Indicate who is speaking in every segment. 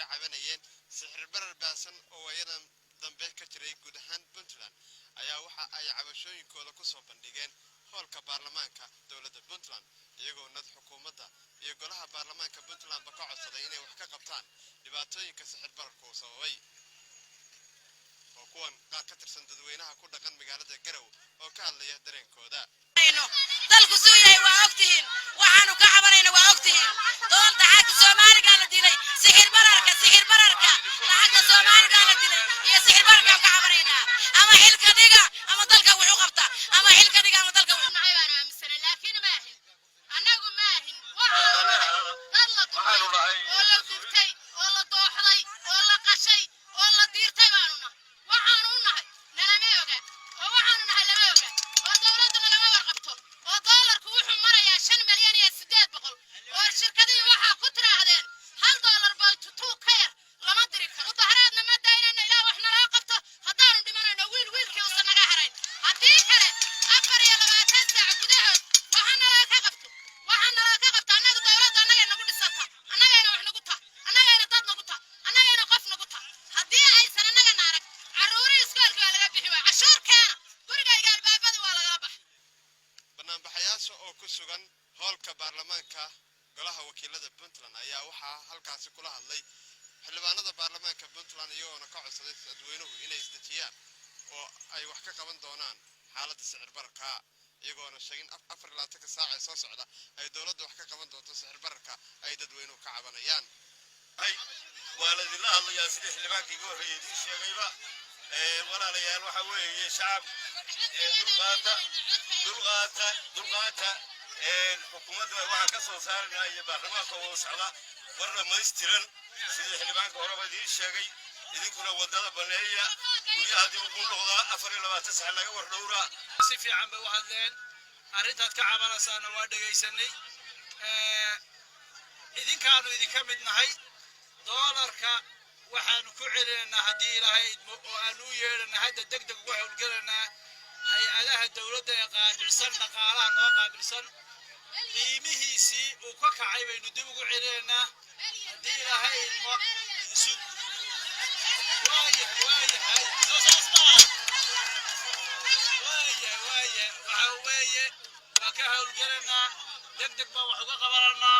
Speaker 1: Kaga cabanayeen sixir barar baahsan oo waayadan dambe ka jiray guud ahaan Puntland ayaa waxa ay cabashooyinkooda kusoo bandhigeen hoolka baarlamaanka dowladda Puntland, iyagoo nad xukuumadda iyo golaha baarlamaanka Puntlandba ka codsaday inay wax ka qabtaan dhibaatooyinka sixir bararku uu sababay. Oo kuwan qaar ka tirsan dadweynaha ku dhaqan magaalada Garow oo ka hadlaya dareenkooda.
Speaker 2: Dalku suu yahay waa ogtihiin. Waxaanu ka cabanayna waa ogtihiin. Doolda xagga Soomaaligaa la dilay, sixir bararka, sixir bararka lacagta Soomaaligaa la dilay iyo sixir bararkaan ka cabanaynaa. Ama xilka dhiga ama dalka wuxuu qabta, ama xilka dhiga ama dalka wuxuu
Speaker 3: Nahay baanu aaminsanay, laakiin ma ahin. Annagu ma ahin. Waxaanu nahay dad la dulmay oo la gubtay oo la dooxday oo la qashay oo la diirtay baanu nahay. Waxaanu u nahay nalama oga, oo waxaanu nahay lama oga, oo dowladdu nagama warqabto, oo doolarku wuxuu marayaa 5,800,000, oo shirkadihii waxaa ku tiraahdeen $1.2 ka yar lama diri karo. Mudaharaadna ma daynayna ilaa wax naloo qabto. Haddaanu dhimanayno, wiil wiilkii uusan naga harayn. Haddii kale 24 saac gudahood waxa naloo ka qabto, waxa naloo ka qabto. Annaga dowladda annagay nagu dhisanta, annagayna wax nagu ta, annagayna dad nagu ta, annagayna qof nagu ta. Haddii aysan annagana arag, carruurihii iskoolka waa laga bixi waay. Cashuur keena, gurigayga albaabadii waa lagala baxay.
Speaker 1: Banaanbaxayaasha oo ku sugan hoolka baarlamaanka golaha wakiilada Puntland ayaa waxaa halkaasi kula hadlay xildhibaanada baarlamaanka Puntland, iyagoona ka codsaday dadweynuhu inay isdejiyaan oo ay wax ka qaban doonaan xaaladda sicir bararka, iyagoona sheegin 24-ka saac ee soo socda ay dowladda wax ka qaban doonto sicir bararka ay dadweynuhu ka cabanayaan.
Speaker 4: Waa laydinla hadlayaa sidii xildhibaanka iga horreeyay idiin sheegayba. Walaalayaal, waxa weeye shacab, dulqaata, dulqaata, dulqaata. Xukuumadda waxaan ka soo saaraynaa iyo baarlamaanka oo socda war dhammaystiran, sidii xildhibaanka horeba idiin sheegay. Idinkuna waddada baneeya, guryaha dib ugu noqdaa, 24 sax laga war dhowraa.
Speaker 5: Si fiican bay u hadleen. Arrintaad ka cabanaysaana waa dhegaysanay. Idinkaanu idinka mid nahay. Doolarka waxaanu ku celinaynaa, haddii Ilaahay idmo, oo aanu u yeedhanaa hadda deg deg uga howlgelaynaa hay-adaha dowladda ee qaabilsan dhaqaalaha noo qaabilsan. Qiimihiisii uu ka kacay baynu dib ugu celinaynaa, haddii Ilaahay idmo. Sug. Waayahay, waayahay, soo saas maaha. Waayahay, waayahay, waxa weeye waa ka howlgelaynaa, deg deg baan wax uga qabananaa,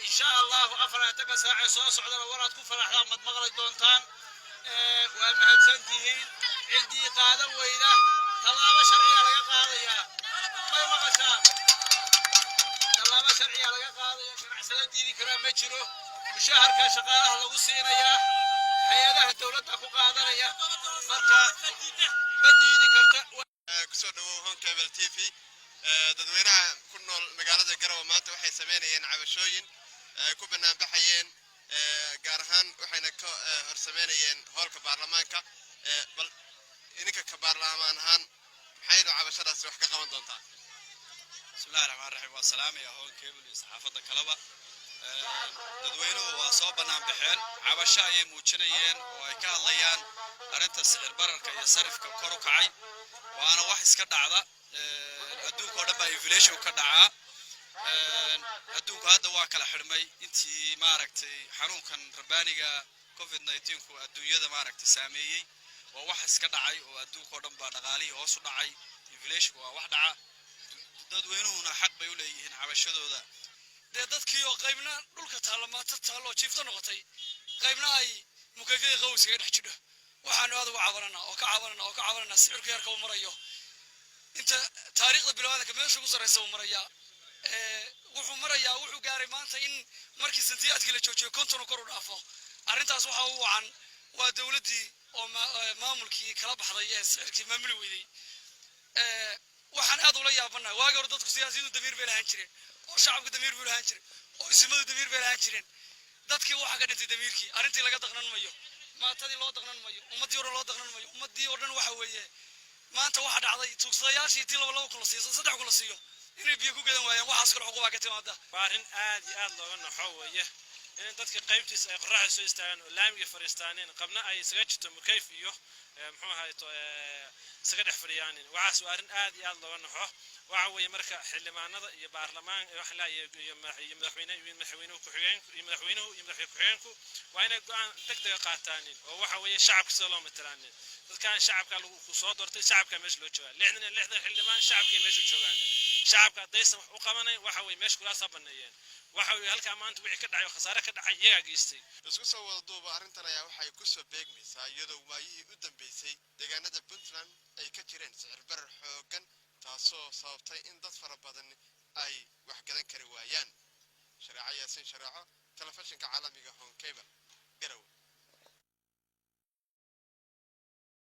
Speaker 5: insha Allahu. 24-ka saacee soo socdana waraad ku faraxdaan mad maqli doontaan. Waa mahadsan tihiin. Ciddii qaadan weyda tallaabo sharciga laga qaadayaa. May maqashaa? Tallaabo sharciga laga qaadaya. Ganacsado diidi karaa ma jiro. Mushaharka shaqaalaha lagu siinayaa, hay-adaha dowladda ku qaadanaya, marka ma diidi karta.
Speaker 1: Kusoo dhawow Horn Cable TV. Dadweynaha ku nool magaalada Garowe maanta waxay sameynayeen cabashooyin ku banaanbaxayeen, gaar ahaan waxayna ka hor sameynayeen hoolka baarlamaanka. Bal idinka ka baarlamaan ahaan, maxaynu cabashadaasi wax ka qaban doontaa?
Speaker 6: Bismillahi raxmaan raxiim. Waa salaamaya Horn Cable iyo saxaafadda kaleba. Dadweynuhu waa soo bannaan baxeen, cabasho ayay muujinayeen oo ay ka hadlayaan arrinta sicir bararka iyo sarifka kor u kacay. Waana wax iska dhacda adduunka oo dhan baa inflation ka dhacaa. Adduunku hadda waa kala xidhmay intii maaragtay xanuunkan rabbaaniga COVID-19 ku adduunyada maaragtay saameeyey. Waa wax iska dhacay oo adduunka oo dhan baa dhaqaalihii hoos u dhacay. Inflationku waa wax dhaca, dadweynuhuna xaq bay u leeyihiin cabashadooda.
Speaker 7: Dee dadkii oo qaybna dhulka taalla, maata taallo jiifto noqotay, qaybna ay mukayfyadii qawsiga dhex jidho. Waxaanu aad uga cabananaa oo ka cabanana oo ka cabananaa sicirku yarka uu marayo. Inta taariikhda bilowaadanka meesha ugu sarreysa uu marayaa. Wuxuu marayaa, wuxuu gaaray maanta in markii santiyaadkii la joojiyo 50 kor u dhaafo. Arrintaas waxa u wacan waa dowladdii oo maamulkii kala baxday ee sicirkii maamuli weydey. Waxaan aad ula yaabanahay, waagi hore dadku siyaasiyadu damiir bay lahaan jireen, oo shacabku damiir buu lahaan jiray, oo isimadu damiir bay lahaan jireen. Dadkii waxaa ka dhintay damiirkii. Arrintii laga daqnan mayo, maatadii loo daqnan mayo, ummaddii o dhan loo daqnan mayo. Ummaddii oo dhan waxa weeye maanta waxaa dhacday tuugsadayaashii tii 2 2 kun la siiyo, 3 kun la siiyo, inay biyo ku gadan waayaan. Waxaas kale xuquubaa ka timaada.
Speaker 8: Waa arrin aad iyo aad looga naxo weeye. In dadka qaybtiisa ay qorraxda soo istaagaan oo laamiga fadhiistaaneen, qabna ay isaga jirto mukayf iyo muxuu ahaay to isaga dhex fadhiyaanin, waxaas waa arrin aad iyo aad looga naxo. Waxa weeye marka xildhibaanada iyo baarlamaan waxa la iyo madaxweyne iyo madaxweynuhu ku-xigeenku iyo madaxweynuhu iyo madaxweyne ku-xigeenku waa inay go'aan deg dega qaataanin, oo waxa weeye shacabka sida loo matalaanin. Dadkan shacabka lagu ku soo doortay, shacabka meesha loo joogaa, 66 xildhibaan shacabkay meesha u joogaanin. Shacabka haddaysan wax u qabanayn, waxa weeye meesha kulaasaa baneeyeen. Waxa weeye halkaa maanta wixii ka dhacay oo khasaare ka dhacay iyagaa geystay.
Speaker 1: Isku soo wada duuba, arrintan ayaa waxay ku soo beegmaysaa iyadoo waayihii u dambeysay deegaanada Puntland ay ka jireen sicir barar xooggan, taasoo sababtay in dad fara badan ay wax gadan kari waayaan. Shareeco Yaasiin Shareeco, telefishinka caalamiga Horn Cable, Garowe.